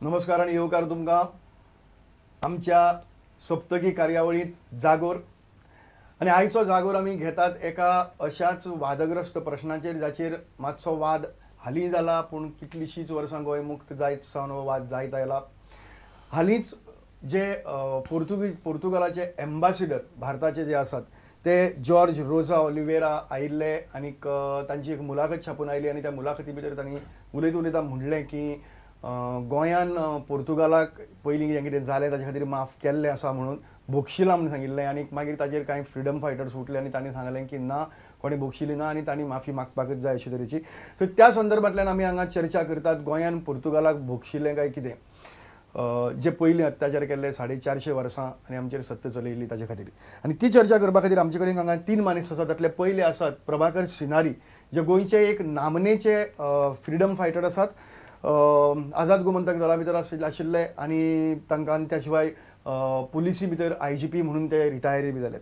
नमस्कार आनी येवकार तुमकां आमच्या सप्तकी कार्यावळींत जागोर. आनी आयचो जागोर आमी घेतात एका अशाच वादग्रस्त प्रश्नाचेर जाचेर मातसो वाद हालीं जाला, पूण कितलींशींच वर्सां गोंय मुक्त जायत सावन हो वाद जायत आयला. हालींच जे पोर्तुगालाचे एम्बासिडर भारताचे जे आसात ते जॉर्ज रोजा ओलिवेरा आयिल्ले आनीक तांची एक मुलाखत छापून आयली आनी त्या मुलाखती भितर तांणी उलयत उलयता म्हणलें की गोंयान पोर्तुगालाक पयलीं जें कितें जालें ताचे खातीर माफ केल्लें आसा म्हणून भोगशिलां म्हणून सांगिल्लें. आनी मागीर ताचेर कांय फ्रिडम फायटर्स उठले आनी तांणी सांगलें की ना, कोणें भोगशिली ना आनी तांणी माफी मागपाकच जाय अशे तरेची. सो त्या संदर्भांतल्यान आमी हांगा चर्चा करतात गोंयान पोर्तुगालाक भोगशिलें काय कितें, जे पयलीं अत्याचार केल्ले 450 वर्सां आनी आमचेर सत्ता चलयल्ली ताचे खातीर. आनी ती चर्चा करपा खातीर आमचे कडेन हांगा तीन मानेस्त आसात. तातले पयले आसात प्रभाकर सिनारी, जे गोंयचे एक नामनेचे फ्रिडम फायटर आसात, आझाद गोमंतक दला भितर आशिल्ले आनी तांकां त्या शिवाय पुलिसी भितर IGP म्हणून ते रिटायरी बी जाल्यात.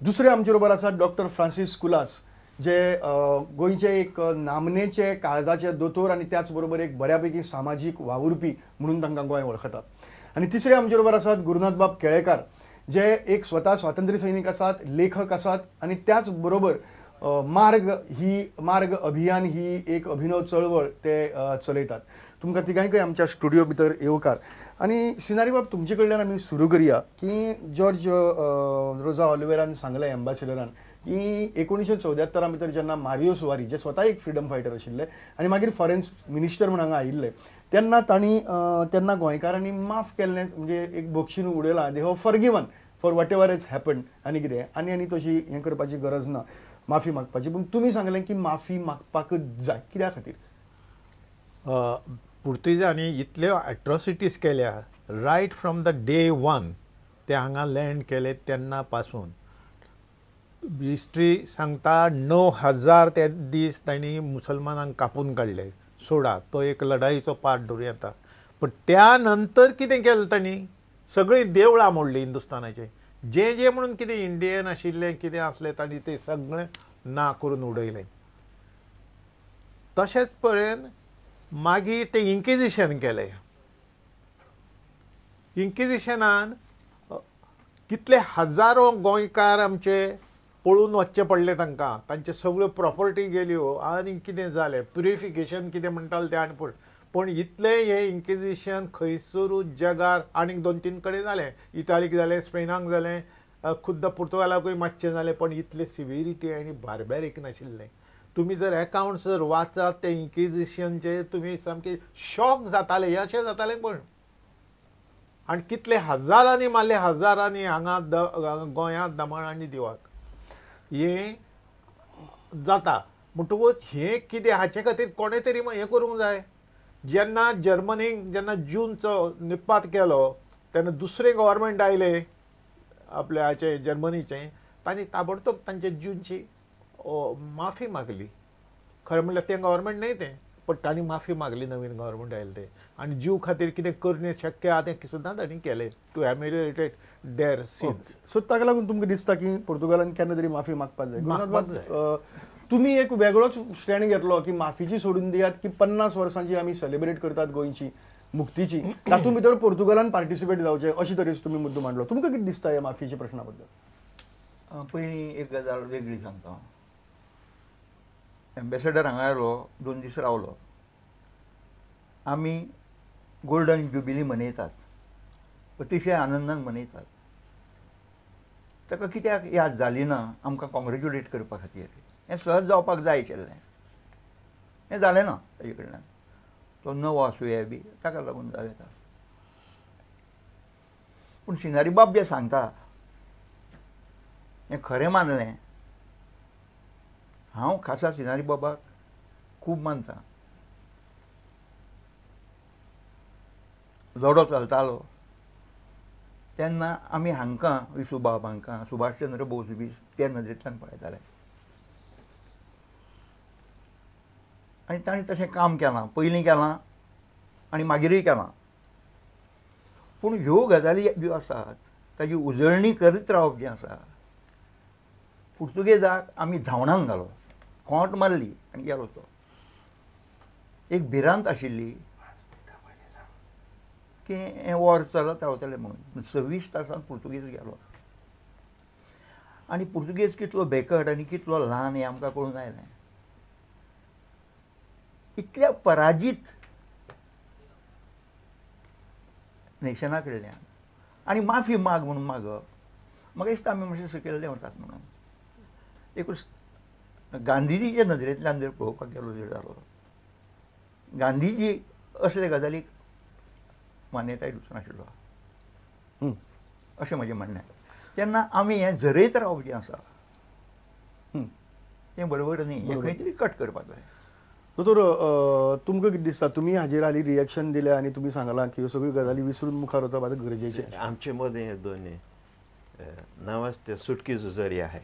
दुसरे आमचे बरोबर आसात डॉक्टर फ्रांसीस कुलास, जे गोंयचे एक नामनेचे काळजाचे दोतोर आनी त्याच बरोबर एक बऱ्यापैकी सामाजीक वावुरपी म्हणून तांकां गोंय वळखता. आनी तिसरे आमचे बरोबर आसात गुरुनाथबाब केळेकार, जे एक स्वता स्वातंत्र्य सैनीक आसात, लेखक आसात आनी त्याच बरोबर मार्ग अभियान ही एक अभिनव चळवळ ते चलयतात. तुमकां तिगांयकय आमच्या स्टुडियो भितर येवकार. आनी सिनारी बाब, तुमचे कडल्यान आमी सुरू करया की जॉर्ज रोजा ऑलिवेरान सांगलें एम्बासिडरान की 1974 भितर जेन्ना मारियो सुवारी, जे स्वता एक फ्रिडम फायटर आशिल्ले आनी मागीर फॉरेन मिनिस्टर म्हूण हांगा आयिल्ले, तेन्ना तांणी तेन्ना गोंयकारांनी माफ केल्लें, म्हणजे एक बक्षीन उडयलां, they have forgiven for whatever is happen आनी कितें आनी आनी तशी हें करपाची गरज ना माफी मागपाची. पूण तुमी सांगलें की माफी मागपाकच जाय, कित्या खातीर? पुर्तुगेजांनी इतल्यो एट्रोसिटीज केल्या right from the day one, ते हांगा लँड केले तेन्ना पासून. हिस्ट्री सांगता 9000 ते दीस तांणी मुसलमानांक कापून काडले. सोडा, तो एक लढाईचो पार्ट धरूं येता. पण त्या नंतर कितें केलें तांणी, सगळीं देवळां मोडलीं हिंदुस्तानाचें, जे जे म्हणून कितें इंडियन आशिल्लें कितें आसलें तांणी तें सगळें ना करून उडयलें. तशेंच पर्यंत मागीर तें इन्क्विजिशन केलें. इन्क्विजिशनान कितले हजारो गोंयकार आमचे पळून वचचे पडले तांकां, तांच्यो सगळ्यो प्रॉपर्टी गेल्यो आनी कितें जालें, प्युरिफिकेशन कितें म्हणटाले तें. आनी पूण इतलें हें इन्क्विजिशन खंयसरूच जगार आनीक 2-3 कडेन जालें, इटालीक जालें, स्पेनाक जालें, खुद्द पुर्तुगालाकूय मातशें जालें, पण इतलें सिविरिटी आनी बार्बेरीक नाशिल्लें. तुमी जर एकावंट्स जर वाचात ते इन्क्विजिशनचे, तुमी सामके शॉक जाताले, हें अशें जातालें. पण आनी कितले हजारांनी मारले, हजारांनी हांगा गोंयांत, दमण आनी दिवाक हें जाता. म्हणटकूच हें कितें, हाचे खातीर कोणें तरी हें करूंक जाय. जेन्ना जर्मनीक जेन्ना जूनचो निपात केलो तेन्ना दुसरें गव्हर्मेंट आयलें आपल्या हाचे जर्मनीचें, तांणी ताबडतोब तांचे जूनची माफी मागली. खरें म्हणल्यार तें गव्हर्मेंट न्हय तें, पण तांणी माफी मागली, नवीन गव्हर्मेंट आयलें तें. आनी जीव खातीर कितें करणे शक्य आहा तें सुद्दां तांणी केलें, टू एमेलिएटेड there since. सो ताका लागून तुमकां दिसता की पोर्तुगालान केन्ना तरी माफी मागपाक जाय. तुमी एक वेगळोच स्टँड घेतलो की माफीची सोडून दियात की 50 वर्सांची आमी सेलिब्रेट करतात गोंयची मुक्तीची, तातूंत भितर पोर्तुगालान पार्टिसिपेट जावचें अशे तरेचो तुमी मुद्दो मांडलो. तुमकां कितें दिसता ह्या माफीच्या प्रश्ना बद्दल? पयलीं एक गजाल वेगळी सांगता हांव. एम्बेसडर हांगा आयलो, 2 दीस रावलो. आमी गोल्डन जुबिली मनयतात, अतिशय आनंदान मनयतात. ताका कित्याक याद जाली ना आमकां कॉंग्रेच्युलेट करपा खातीर? हें सहज जावपाक जाय आशिल्लें, हें जालें ना ताजे कडल्यान. तो नवो आसुया बी ताका लागून जावं येता. पूण सिनारी बाब जें सांगता हें खरें मानलें. हांव खासा सिनारी बाबाक खूब मानता. लढो चलतालो तेन्ना आमी हांकां, विसुबाब हांकां, सुभाषचंद्र बोस बी ते नदरेंतल्यान पळयताले आनी तांणी तशें काम केलां, पयलीं केलां आनी मागीरय केलां. पूण ह्यो गजाली ज्यो आसात ताजी उजळणी करीत रावप जें आसा, पुर्तुगेजाक आमी धांवणान घालो, खोंट मारली आनी गेलो तो. एक भिरांत आशिल्ली की हें वॉर चलत रावतलें म्हणून. 26 तासान पुर्तुगेज गेलो आनी पुर्तुगेज कितलो बेकट आनी कितलो ल्हान हें आमकां कळून आयलें. इतल्या पराजीत नेशना कडल्यान आनी माफी माग म्हणून मागप, म्हाका दिसता आमी मातशें सकयल देंवतात म्हणून. एकूच गांधीजीच्या नदरेंतल्यान जर पळोवपाक गेलो जर जालो, गांधीजी असले गजालीक मान्यताय दिवचो नाशिल्लो अशें म्हजें म्हणणें. तेन्ना आमी हें झरयत रावप जें आसा तें बरोबर न्ही, हें खंय तरी कट करपाक जाय. दोतोर, तुमकां कितें दिसता? तुमी हाजेर हालीं रिएक्शन दिलें आनी तुमी सांगलां की ह्यो सगळ्यो गजाली विसरून मुखार वचप आतां गरजेचें. आमचे मदें हे दोन नांवाच ते सुटकी झुजारी आहाय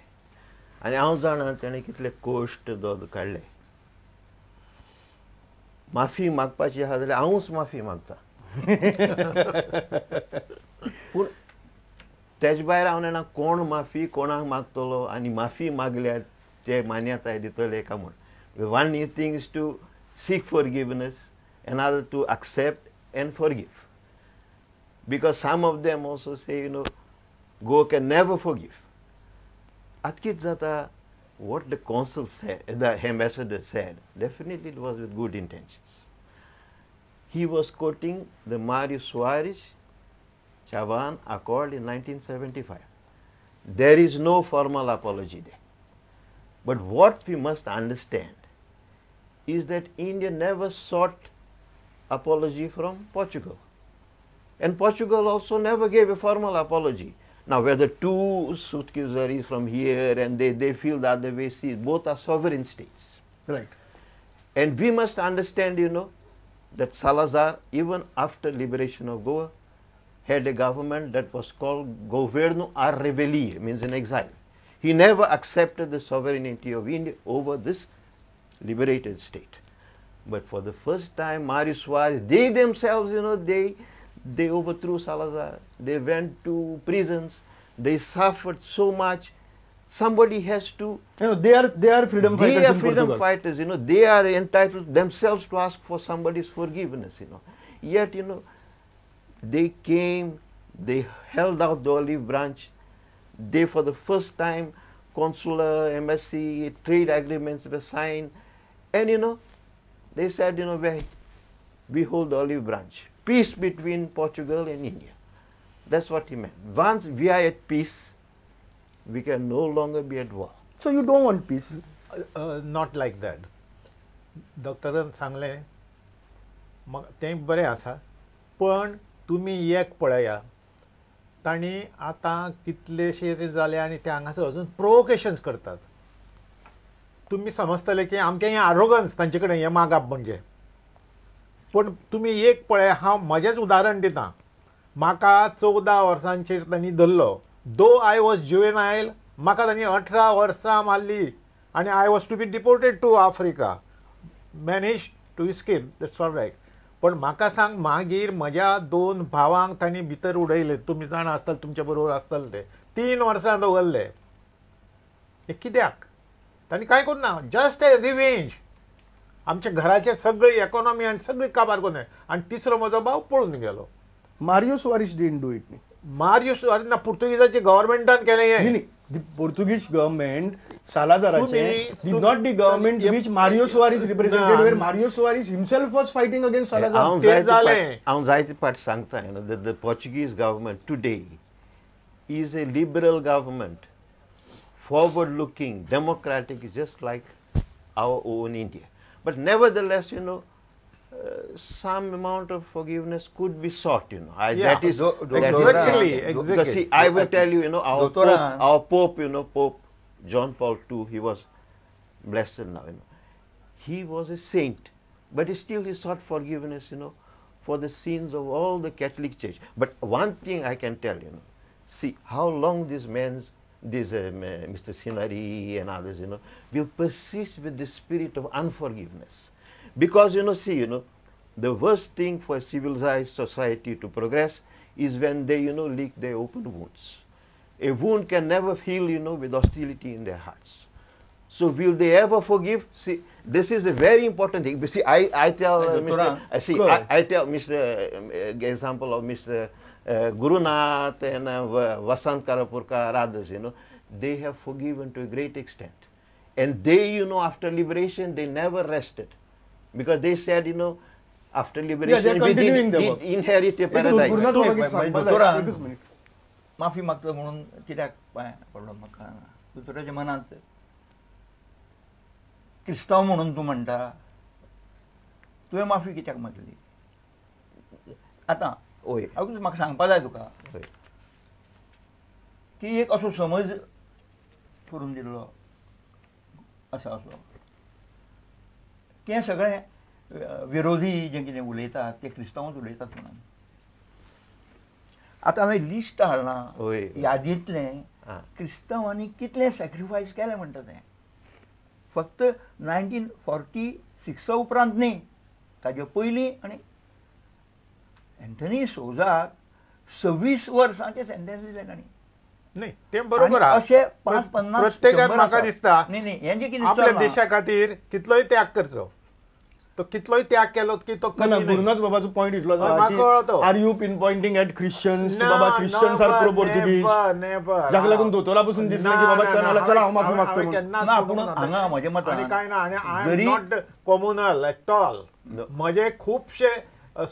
आनी हांव जाणा तेणें कितले कोश्ट दोद काडले. माफी मागपाची आहा जाल्यार हांवूच माफी मागता, पूण तेज भायर हांव जाणा कोण माफी कोणाक मागतलो आनी माफी मागल्यार ते मान्यताय दितले काय म्हूण. One thing is to seek forgiveness, another to accept and forgive. Because some of them also say, you know, Goa can never forgive. आतां कितें जाता, what the consul said, the ambassador said, definitely it was with good intentions. He was quoting the Mario Soares Chavan Accord in 1975. There is no formal apology there. But what we must understand is that India never sought apology from Portugal. And Portugal also never gave a formal apology. Now, whether two Sutkizaris from here and they feel the other way, see, both are sovereign states. Right. And we must understand, you know, that Salazar, even after liberation of Goa, had a government that was called Governo a Revelia, means in exile. He never accepted the sovereignty of India over this liberated state. But for the first time, Mario Soares, they themselves, you know, they overthrew Salazar. They went to prisons. They suffered so much. Somebody has to... You know, they are freedom fighters. They are freedom fighters, you know. They are entitled themselves to ask for somebody's forgiveness, you know. Yet, you know, they came, they held out the olive branch. They, for the first time, consular, embassy, trade agreements were signed. And, you know, they said, you know, we hold the olive branch. Peace between Portugal and India. That's what he meant. Once we are at peace, we can no longer be at war. So you don't want peace? Not like that. डॉक्टरान सांगलें तें बरें आसा, पण तुमी एक पळया, तांणी आतां कितलेशे ते जाले आनी ते हांगासर अजून प्रोवोकेशन्स करतात. तुमी समजतले की आमचें हें आरोगन्स तांचे कडेन हें मागप म्हणजे. पूण तुमी एक पळया, हांव म्हजेंच उदाहरण दिता. म्हाका 14 वर्सांचेर तांणी धरलो. दो I was juvenile, म्हाका तांणी 18 वर्सां मारली आनी I was to be deported to Africa. Manage to escape, that's all right. पण म्हाका सांग, मागीर म्हज्या 2 भावांक तांणी भितर उडयले. तुमी जाणा आसतले, तुमच्या बरोबर आसतले ते. 3 वर्सां दवरले. हे कित्याक? तांणी कांय करूं ना, जस्ट ए रिवेंज. आमच्या घराचे सगळी इकॉनॉमी आनी सगळी काबार करून. आनी तिसरो म्हजो भाव पळून गेलो. Mario Soares didn't do it न्ही. मारियो सुवारीस ना, पुर्तुगीजाचे गव्हर्मेंटान केलें हें. न्ही, पोर्तुगीज government सालाझाराचे did not the government which Mario Soares represented, where Mario Soares himself was fighting against Salazar. हांव जायते पाट सांगता, you know, the Portuguese government today is a liberal government, forward looking, democratic, just like our own India. But nevertheless, you know, some amount of forgiveness could be sought, you know. That is exactly. Because see, I will tell you, you know, our Pope, you know, Pope John Paul II, he was blessed now, you know. He was a saint, but still he sought forgiveness, you know, for the sins of all the Catholic Church. But one thing I can tell you, know, see how long this man's, this Mr. Sinari and others, you know, will persist with the spirit of unforgiveness. Because, you know, see, you know, the worst thing for a civilized society to progress is when they, you know, lick their open wounds. A wound can never heal, you know, with hostility in their hearts. So will they ever forgive? See, this is a very important thing. See, I tell Mr. See, I tell Mr. Example of Mr. Gurunath and Vasant Karapurkar, others, you know, they have forgiven to a great extent. And they, you know, after liberation, they never rested. Because they said, you know, after liberation, we did inherit a paradise. माफी मागता म्हणून कित्याक पांय पडलो म्हाका दोतोराच्या मनांत क्रिस्तांव म्हणून तूं म्हणटा तुवें माफी कित्याक मागली आतां अगोदर म्हाका सांगपा जाय तुका की एक असो समज करून दिल्लो आसा असो की हें सगळें विरोधी जें कितें उलयतात ते क्रिस्तांवच उलयतात म्हणून आतां हांवें लिस्ट हाडलां यादींतलें क्रिस्तांवांनी कितलें सॅक्रिफायस केलें म्हणटा तें फक्त 1946 उपरांत न्ही ताजे पयलीं आनी एंथनी सोजाक 26 वर्सांचें सेंटेन्स दिलें तांणी. न्ही तें बरोबर आसा. अशें 5-50 प्रत्येकान म्हाका दिसता न्ही न्ही हें जें कितें आपल्या देशा खातीर कितलोय त्याग करचो तो कितलोय त्याग केलो की तो कमी. गुरुनाथ बाबाचो पॉइंट इतलो आसा are you pinpointing at Christians बाबा क्रिश्चन्स are pro Portuguese जाका लागून दोतोरा पसून दिसलें की बाबा चला चला हांव माफी मागता केन्ना. ना पूण हांगा म्हज्या मतान आनी कांय ना आनी I am not communal at all. म्हजे खुबशे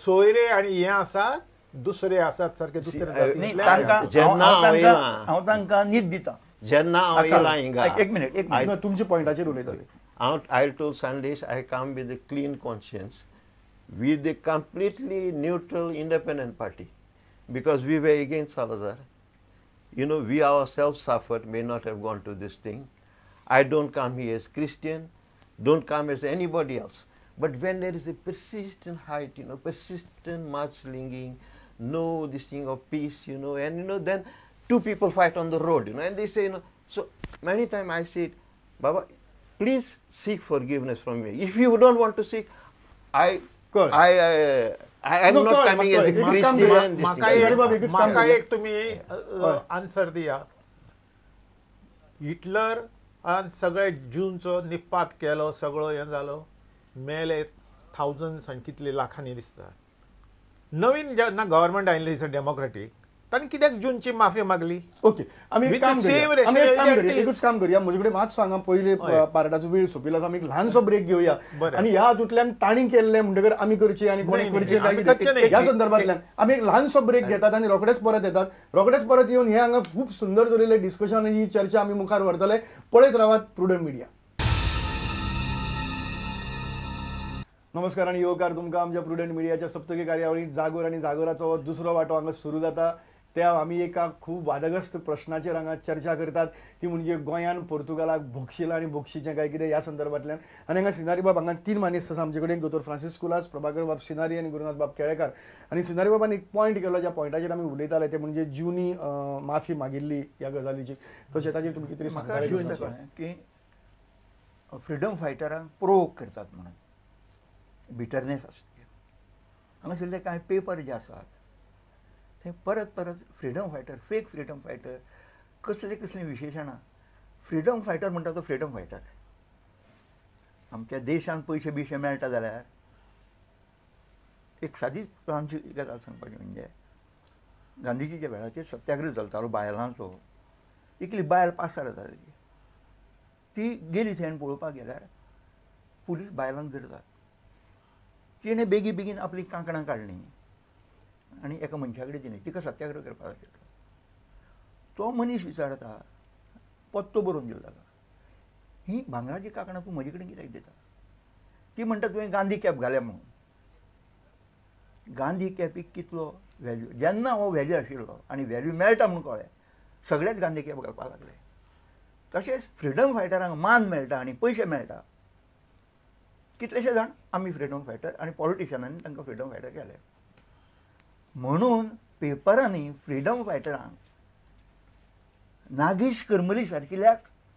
सोयरे आनी हे आसात दुसरे आसात सारके दुसरे हांव तांकां नीत दिता जेन्ना हांव येयला हिंगा. एक मिनिट एक मिनिट तुमच्या पॉयंटाचेर उलयताले. I told Sandesh, I come with a clean conscience, with a completely neutral, independent party, because we were against Salazar. You know, we ourselves suffered, may not have gone to this thing. I don't come here as Christian, don't come as anybody else. But when there is a persistent height, you know, persistent mudslinging, no this thing of peace, you know, and you know, then two people fight on the road, you know, and they say, you know, so many times I said, Baba, please seek forgiveness from me. If you don't want to seek, I am not coming as a Christian. म्हाका एक तुमी answer दिया. Hitler आनी सगळे ज्यूंचो निपात केलो सगळो हें जालो मेले थावजंड्स आनी कितले लाखांनी दिसता. नवीन जेन्ना गव्हर्मेंट आयिल्लें दिसा डेमोक्रेटीक तांणी कित्याक जूनची माफी मागली? ओके आमी एक काम करूया, एकूच काम करूया. म्हजे कडेन मातसो हांगा पयले पार्टाचो वेळ सोंपिल्लो आसा, आमी एक ल्हानसो ब्रेक घेवया आनी ह्या हातूंतल्यान तांणी केल्लें म्हणटकर आमी करचें आनी कोणें करचें काय कितें ह्या संदर्भांतल्यान आमी एक ल्हानसो ब्रेक घेतात आनी रोखडेच परत येतात. रोखडेच परत येवन हे हांगा खूब सुंदर चलिल्लें डिस्कशन आनी ही चर्चा आमी मुखार व्हरतले. पळयत रावात प्रुडंट मिडिया. नमस्कार आनी येवकार तुमकां आमच्या प्रुडंट मिडियाच्या सप्तकी कार्यावळींत जागोर आनी जागोराचो दुसरो वांटो हांगा सुरू जाता. त्या आमी एका खूब वादग्रस्त प्रश्नाचेर हांगा चर्चा करतात ती म्हणजे गोंयान पोर्तुगालाक भोगशिलां आनी भोगशीचें काय कितें ह्या संदर्भांतल्यान. आनी हांगा सिनारी बाब हांगा तीन मानेस्त आसा आमचे कडेन, दोतोर फ्रांसीस कुलास, प्रभाकर बाब सिनारी आनी गुरुनाथ बाब केळेकार. आनी सिनारी बाबान एक पॉयंट केलो ज्या पॉयंटाचेर आमी उलयताले ते म्हणजे ज्यूनी माफी मागिल्ली ह्या गजालीची, तशें ताचेर तुमी कितें सांगता की फ्रिडम फायटरांक प्रोवोक करतात म्हणून बिटरनेस आसता. हांगासरले कांय पेपर जे आसात ते परत परत freedom fighter, fake freedom fighter, कसले कसले विशेशणां. फ्रिडम फायटर म्हणटा तो फ्रिडम फायटर. आमच्या देशान पयशे बिशे मेळटा जाल्यार एक सादीच आमची गजाल सांगपाची म्हणजे गांधीजीच्या वेळाचेर सत्याग्रह चलतालो बायलांचो. एकली बायल पासार जाताली ती गेली थंय पळोवपाक गेल्यार पुलीस बायलांक धरतात. तिणें बेगी बेगीन आपलीं कांकणां काडलीं आनी एका मनशा कडेन दिलीं, तिका सत्याग्रह करपाक आशिल्लो. तो मनीस विचारता, पत्तो बरोवन दिलो ताका, ही भांगराची कांकणां तूं म्हजे कडेन कित्याक दिता? ती म्हणटा तुवें गांधी कॅप घाल्या म्हणून. गांधी कॅपीक कितलो व्हॅल्यू, जेन्ना हो व्हॅल्यू आशिल्लो आनी व्हॅल्यू मेळटा म्हूण कळ्ळें सगळेच गांधी कॅप घालपाक लागले. तशेंच फ्रिडम फायटरांक मान मेळटा आनी पयशे मेळटा. कितलेशे जाण आमी फ्रिडम फायटर आनी पॉलिटिशियनांनी तांकां फ्रिडम फायटर केले म्हणून पेपरांनी फ्रिडम फायटरांक नागेश करमली सारकिल्याक